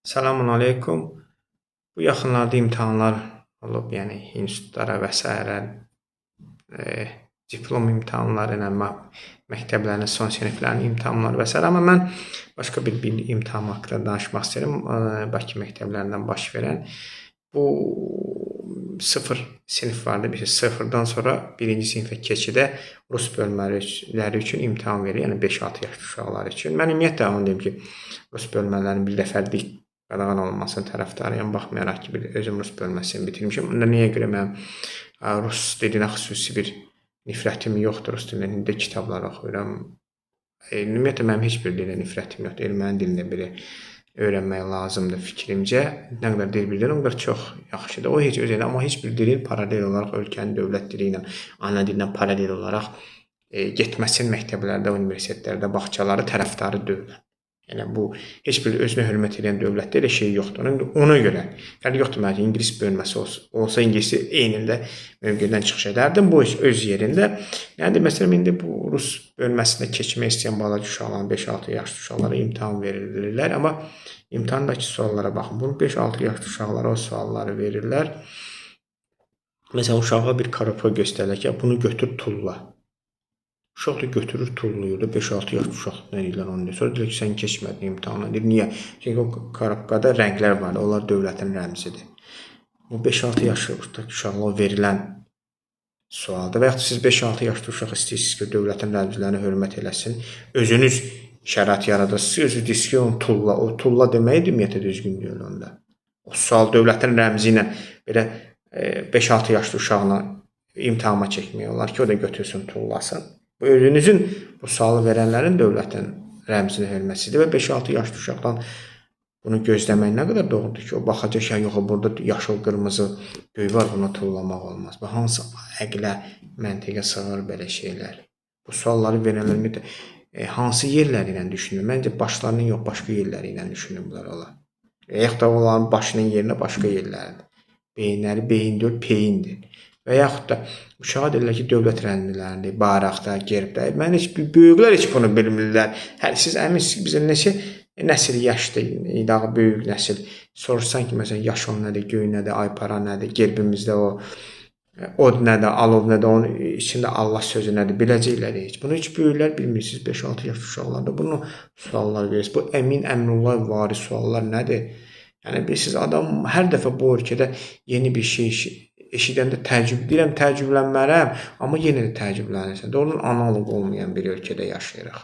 Selamun aleyküm. Bu yaxınlarda imtahanlar olub, yəni institutlara və sairə diplom imtahanları ilə məktəblərin son siniflərinin imtahanları və sairə. Amma mən başqa bir imtahan haqqında danışmaq istəyirəm. Bakı məktəblərindən baş verən bu sıfır sinif vardı. Bir sıfırdan sonra birinci sinifə keçidə rus bölmələri üçün imtahan verir. Yəni 5-6 yaşlı uşaqlar üçün. Mən ümumiyyətlə onu deyim ki, rus bölmələrinin bir dəfəlik qadağan olunmasının tərəfdarıyam. Baxmayaraq ki, bir özüm rus bölməsini bitirmişəm. Onda niyə görə mənim rus dilinə xüsusi bir nifrətim yoxdur. Rus dilində kitablar oxuyuram. Ümumiyyətlə mənim heç bir dilə nifrətim yoxdur. Erməni dilində belə öyrənmək lazımdır fikrimcə. Nə qədər dil bilirlər, o qədər çox yaxşıdır. O heç öz yerində, amma heç bir dilin paralel olaraq ölkənin dövlət dili ilə, ana dilindən paralel olaraq getməsinin məktəblərdə, universitetlərdə, bağçalarda tərəfdarı deyiləm. Yəni bu heç bir özünə hörmət edən dövlətdə elə şey yoxdur. Ona görə fərqi yoxdur məncə ingilis bölməsi olsa ingiliscə eynində mövqedən çıxış edərdim. Bu öz yerində. Yəni məsələn indi bu rus bölməsinə keçmək istəyən balaca uşaqların 5-6 yaşlı uşaqlara imtahan verirlər, amma imtahandakı suallara baxın. Bunu 5-6 yaşlı uşaqlara o sualları verirlər. Məsələn uşağa bir karopa göstərirlər ki, bunu götür tulla. Uşaq da götürür, tullayır da 5-6 yaşlı uşaq nə deyirlər onu deyir. Sonra deyir ki, sən keçmədin imtahana. Deyir, niyə? Çünki o karobkada rənglər var, onlar dövlətin rəmzidir. Bu 5-6 yaşlı uşaqlara verilən sualdır. Və yaxud siz 5-6 yaşlı uşaq istəyirsiniz ki, dövlətin rəmzlərinə hörmət eləsin. Özünüz şərait yaradırsınız, özünüz deyirsiniz ki, onu tulla. O tulla deməyi ümumiyyətlə düzgün deyil onda. O sual dövlətin rəmzi ilə belə 5-6 yaşlı uşağına imtahana çəkmək olar ki, o da götürsün, tullasın. Bu özünüzün bu sualı verənlərin dövlətin rəmzinə hörmətsidir və 5-6 yaşlı uşaqdan bunu gözləmək nə qədər doğrudur ki, o baxacaq ki, yox, burada yaşıl, qırmızı, göy var, bunu tullamaq olmaz. Bu hansı əqlə, məntiqə sığır belə şeylər? Bu sualları verənlər ümumiyyətlə hansı yerləri ilə düşünür? Məncə başlarının yox, başqa yerləri ilə düşünürlər olar. Yaxud da onların başının yerinə başqa yerləridir. Beyinləri beyin deyil, peyindir. Və yaxud da uşağa deyirlər ki, dövlət rəmzlərini, bayraqda, gerbdə. Mən heç böyüklər heç bunu bilmirlər. Hər siz əminsiniz ki, bizə neçə nəsil yaşdır, daha böyük nəsil. Soruşsan ki, məsələn, yaşıl nədir, göy nədir, aypara nədir, gerbimizdə o od nədir, alov nədir, onun içində Allah sözü nədir, biləcəklər heç. Bunu heç böyüklər bilmirsiniz, 5-6 yaş uşaqlarda bunu suallar verirsiniz. Bu Əmin Əmrullayev vari suallar nədir? Yəni bilirsiniz, adam hər dəfə bu ölkədə yeni bir şey eşidəndə təəccüb deyirəm, təəccüblənmərəm, amma yenə də təəccüblənirsən. Doğrudan analoq olmayan bir ölkədə yaşayırıq.